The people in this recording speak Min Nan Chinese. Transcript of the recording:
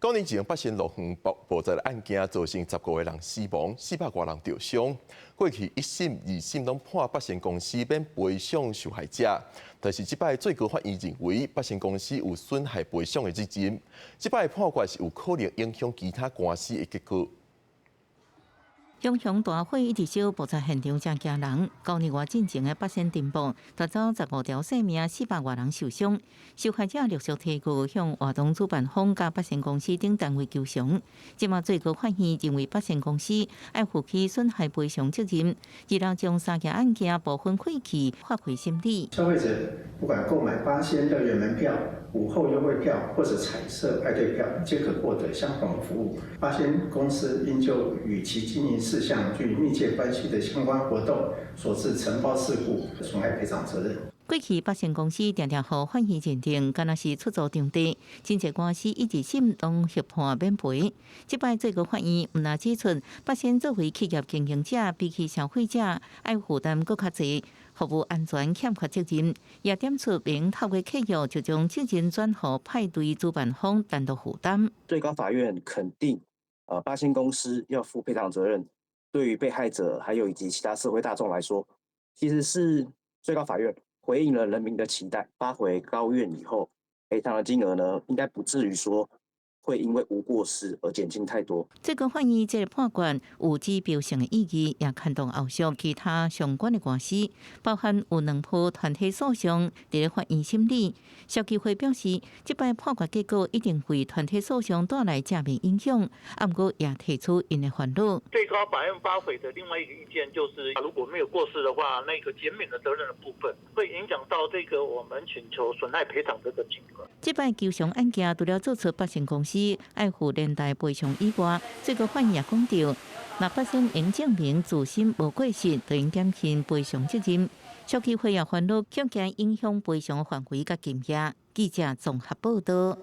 舊年一場八仙樂園爆爆炸的案件，造成15個人死亡，400外人著傷。過去一審、二審攏判八仙公司免賠償受害者，但是這擺最高法院認為八仙公司有損害賠償的責任。這擺判決是有可能影響其他官司的結果。熊熊大火一直燒，爆炸現場真驚人。舊年外進前的八仙塵爆，奪走15條性命，400外人受傷。受害者陸續提告向活動主辦方佮八仙公司等單位求償。這馬最高法院認為八仙公司愛負起損害賠償責任，二人將三件案件部分廢棄，發回審理。消費者不管購買八仙樂園門票、午後優惠票或者彩色派對票，皆可獲得相同的服務。八仙公司應就與其經營事項具密切關係的相關活動所致塵爆事故損害賠償責任。過去八仙公司定定予法院認定，敢若是出租場地，真濟官司一二審攏協判免賠。這擺最高法院毋但指出，八仙作為企業經營者，比起消費者愛負擔閣較濟，服務安全欠缺責任，也點出免透過契約就將責任轉予派對主辦方單獨負擔。最高法院肯定，八仙公司要負賠償責任，對於被害者還有以及其他社會大眾來說，其實是最高法院回應了人民的期待。發回高院以後，賠償的金額呢，應該不至於說會因為無過失而減輕太多。最高法院這個判決有指標性的意義，也牽動後續其他相關的官司，包含有兩波團體訴訟佇咧法院審理。消基會表示，這擺判決結果一定會團體訴訟帶來正面影響，毋過也提出𪜶的煩惱。最高法院發回的另外一個意見就是，如果沒有過失的話，那個減免的責任的部分會影響到這個我們請求損害賠償這個金額。這擺求償案件除了做出八仙公司愛負連帶賠償以外，最高法院也講著，若八仙應證明自身無過失，就應減輕賠償責任。消基會也煩惱，恐驚影響賠償範圍佮金額。記者綜合報道。